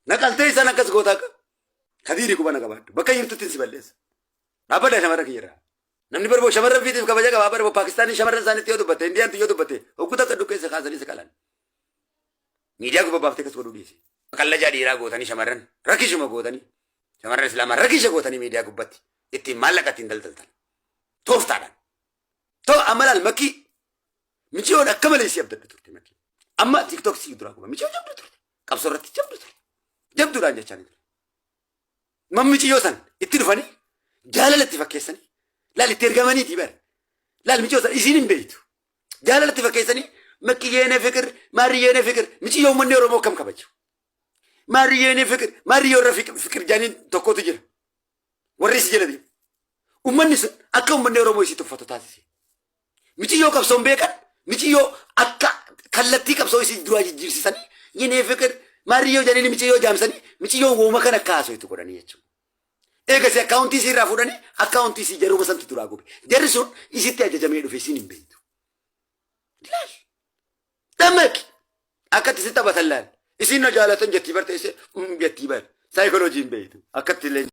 Naqaltee isaan akkas goota akka kadiiri quba na qabaadhu. Bakka jirtutti si balleessa. Dhaabbadha shamarra kiyyarraa. Namni barboo shamarran fiitiif kabaja qabaa barboo Paakistaanii shamarran isaaniitti yoo dubbatte Indiyaantti yoo dubbatte hogguu takka dukkeessa kaasanii si qalan. Miidiyaa gubbaa baaftee akkas godhuu dhiisi. Qallajaa dhiiraa gootanii shamarran rakkishuma gootanii shamarran islaamaa rakkisha gootanii miidiyaa gubbatti ittiin maallaqa ittiin daldaltan. Tooftaadhaan. Too amma laal makkii miciyoon akka malee si abdaddu turte makkii. Amma tiktok si duraa guba miciyoo jabdu turte. Qabsoo irratti jabdu turte. Jabduudhaan jechaa ni ture. Mammiciyyoo san itti dhufanii jaalala itti fakkeessanii laal itti ergamaniiti bara. Laal miciyyoo san isiin hin beektu. Jaalala itti fakkeessanii makkiyyeene fiqir maariyyeene fiqir miciyyoo uummanni Oromoo akkam kabaju. Maariyyeene fiqir maariyyoo irra fiqir jaaniin tokkotu jira. Warri isi jala deemu. Uummanni sun akka uummanni Oromoo isii tuffatu taasise. Miciyyoo qabsoon beekan miciyyoo akka kallattii qabsoo isii duraa jijjiirsisanii yinee fiqir maariyyoo jedhanii miciyyoo jaamsanii miciyyoo wooma kana akka haasoitu godhanii jechuudha. Eegasi akkaawuntii isii irraa fuudhanii akkaawuntii isii jaruma santu duraa gube. Jarri sun isitti ajajamee dhufe isiin hin beektu. Laal. Dammaqi. Akkatti si taphatan laal. Isiin na jaalatan jettii barteessee jettii bar. Saayikoloojii hin beektu. Akkatti illee.